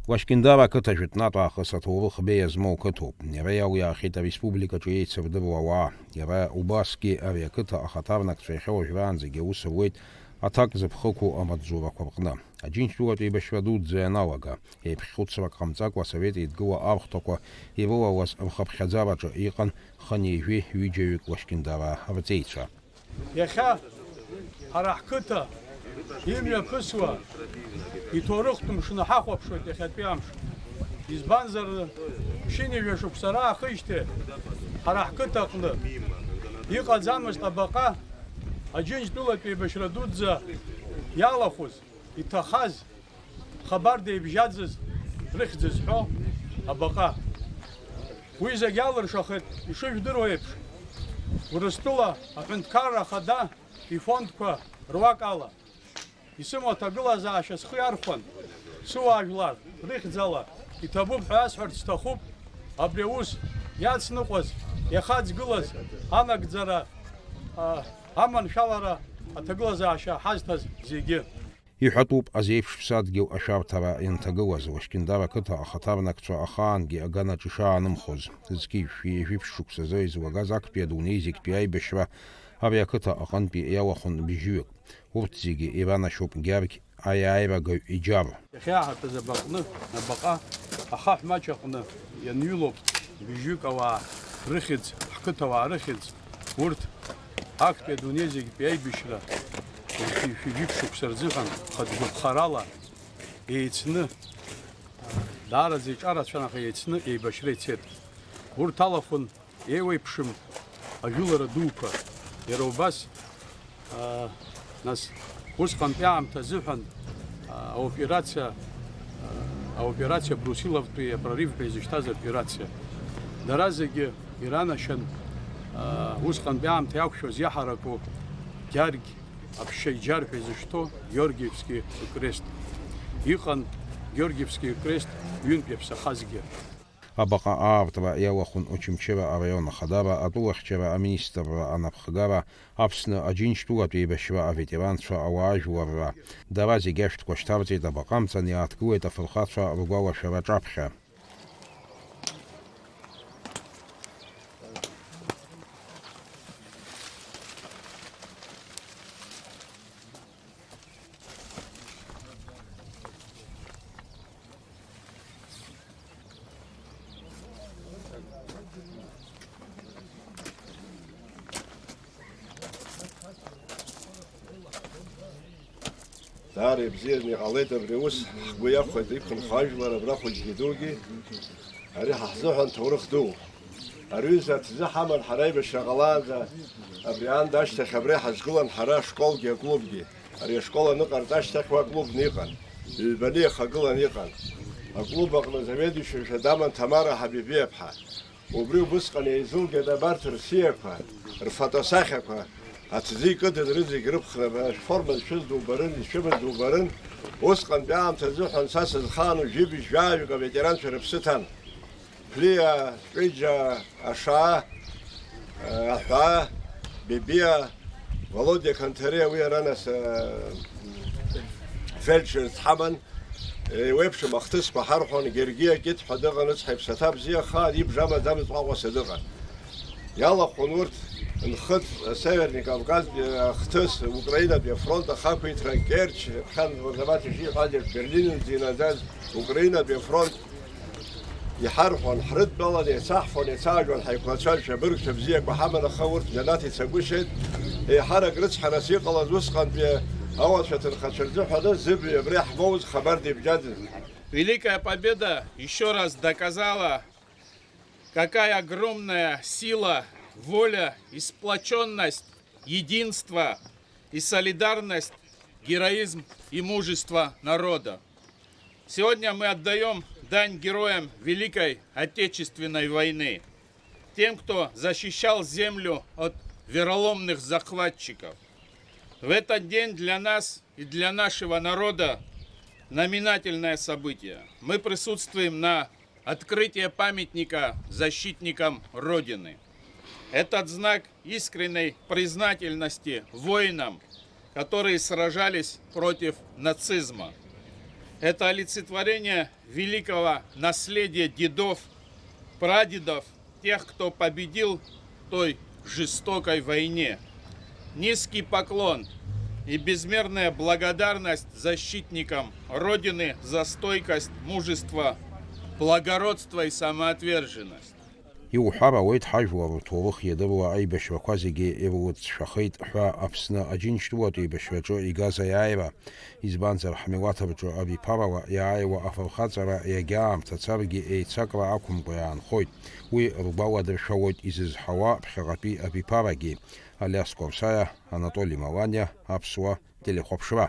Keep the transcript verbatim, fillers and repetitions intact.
Лашькьындара ақыҭа жәытәнатә аахыс аҭоурых беиа змоу қыҭоуп. Иара иалиаахьеит ареспубликаҿы еицырдыруа ауаа. Иара убасгьы ари ақыҭа ахаҭарнакцәа иахьа уажәраанӡагьы аус руеит аҭак зыԥхықәу амаҵзурақәа рҟны. Аџьынџьтәылатә еибашьра дуӡӡа ианалага, еиԥш хәыцрак ҟамҵакәа Асовет Еидгыла архәҭақәа ирылалаз рхыԥхьаӡараҿы иҟан хынҩажәи ҩыџьаҩык Лашькьындараа рҵеицәа. Иахьа ҳара ҳқыҭа имҩаԥысуа иҭоурыхтә мшны ҳахәаԥшуеит иахьатәи амш. Избанзар, ԥшьынҩажәа шықәса раахижьҭеи ҳара ҳқыҭа аҟны иҟаӡамызт абаҟа Аџьынџьтәылатә еибашьра дуӡӡа иалахәыз, иҭахаз, хабар деибжьаӡыз, рыхьӡ зҳәо абаҟа. Уи зегь алыршахеит, ишыжәдыруа еиԥш, Урыстәыла аҳәынҭқарра ахада ифондқәа руак ала. Исымоу аҭагылазаашьа схы иархәан, сыуаажәлар рыхьӡала иҭабуп ҳәа иасҳәарц сҭахуп, абри аус иацныҟәаз, иахаҵгылаз анагӡара, а, аманшәалара аҭагылазаашьа ҳазҭаз зегьы. Иҳәатәуп, азеиԥш ԥсадгьыл ашәарҭара ианҭагылаз, Лашькьындар ақыҭа ахаҭарнакцәа ахаангьы аганаҿ ишаанымхоз. Зқьи жәшәи жәиԥшь шықәсазы излагаз актәи адунеи зегьтәи аибашьра ари ақыҭа аҟынтәи иалахәын бжьҩык. Урҭ зегьы иранашьоуп Гьаргь аиааирагаҩ иџьар. Иахьа ҳарҭ азы абаҟны, абаҟа ахаҳә маҷ аҟны ианҩылоуп бжьҩык ауаа рыхьӡ, ҳқыҭауаа рыхьӡ, урҭ актәи адунеи зегьтәи аибашьра жәиԥшь шықәса рзыҳәан хатә гәаԥхарала еицны, даараӡа иҿарацәан, аха еицны еибашьра ицеит. Урҭ алахәын еиуеиԥшым ажәылара дуқәа. Иара убас, аа, нас, усҟантәи аамҭа азыҳәан, аа, аоперациа, аа, аоперациа Брусиловтәи апрорыв ҳәа изышьҭаз аоперациа. Дара зегьы иранашьан, аа, усҟантәи аамҭа иақәшәоз иаҳараку Гьаргь аԥшьа иџьар ҳәа изышьҭоу Георгиевски крест. Иҟан Георгиевски крест ҩынтә иаԥсахазгьы. Абаҟа аартра иалахәын Очамчыра араион ахадара, атәылахьчара аминистрра анапхгара, Аԥсны Аџьынџьтәылатә еибашьра аветеранцәа ауаажәларра. Дара зегьы ашәҭқәа шьҭарҵеит, абаҟа амҵан иааҭгылеит афырхацәа ргәалашәара аҿаԥхьа. Даара ибзианы иҟалеит абри аус, ҳгәы иахәеит иқәынхо ажәлар абра хәыҷгьы дугьы. Ари ҳа ҳзыҳәан ҭоурых дууп. Ари аҩыза аҭӡы ҳаман ҳара аибашьра ҟалаанӡа, абри аанда ашьҭахь абра иҳазгылан ҳара ашколгьы аклубгьы. Ари ашкол аныҟарҵа ашьҭахь уа клубны иҟан. Ҩбаны иахагылан иҟан. Аклуб аҟны заведующиашәа даман Ҭамара Ҳабибиаԥҳа. Убри убысҟан еизылгеит абарҭ рсиақәа, рфотосахьақәа, аҭӡы икыдын рызегь рыԥхра, шәформа зшәыз дубарын, ишәымаз дубарын, усҟантәи аамҭа азыҳәан са сызхаану жәибжь жәаҩык аветеранцәа рыԥсы ҭан. Ԥлиа, Ҷәыџьа, Ашаа, Аҳәаа, Бебиа, Володиа Канҭариа, уи ара нас, фельдшер дҳаман. Еиуеиԥшым ахҭысқәа ҳарҳәон, Гергиа Кьыҭ ҳәа дыҟан, ыцҳа иԥсаҭа бзиахааит, ибжа амаӡамызт ҟәаҟәаса дыҟан. Иалахәын урҭ нхыҵ, Северный Кавказтәи ахҭыс, Украинатәи афронт ахақәиҭра, Керчь, Ԥхьан Мурзабаҭ ишиҳәаз еиԥш, Берлинынӡа инаӡаз Украинатәи афронт. Иҳарҳәон, ҳрыдтәалан еицаҳфон, еицаажәон ҳаиқәлацәа, шәабыргцәа бзиақәа ҳаман, аха урҭ џьанаҭ ицагәышьеит. Еиҳарак рыцҳарас иҟалаз усҟантәи ауацәа ҭынхацәа рзыҳәаны зыбаҩ абра иаҳмоуз хабар дибжьаӡыз. Великая Победа ещё раз доказала, какая огромная сила, воля и сплочённость, единство и солидарность, героизм и мужество народа. Сегодня мы отдаём дань героям Великой Отечественной войны, тем, кто защищал землю от вероломных захватчиков. В этот день для нас и для нашего народа знаменательное событие. Мы присутствуем на открытии памятника защитникам Родины. Этот знак искренней признательности воинам, которые сражались против нацизма. Это олицетворение великого наследия дедов, прадедов, тех, кто победил в той жестокой войне. Низкий поклон и безмерная благодарность защитникам Родины за стойкость, мужество, благородство и самоотверженность. Иуҳәар ауеит, ҳажәлар рҭоурых иадыруа аибашьрақәа зегьы ирылҵшәахеит ҳәа Аԥсны Аџьынџьтәылатә еибашьраҿы игаз аиааира. Избанзар, ҳмилаҭ рҿы абиԥарала иааиуа афырхаҵара иагьаамҭа царгьы еицакра ақәымкәа иаанхоит. Уи ргәаладыршәалоит изызҳауа ԥхьаҟатәи абиԥарагьы. Алиас Кәарсаиа, Анатоли Маланиа, Аԥсуа телехәаԥшра.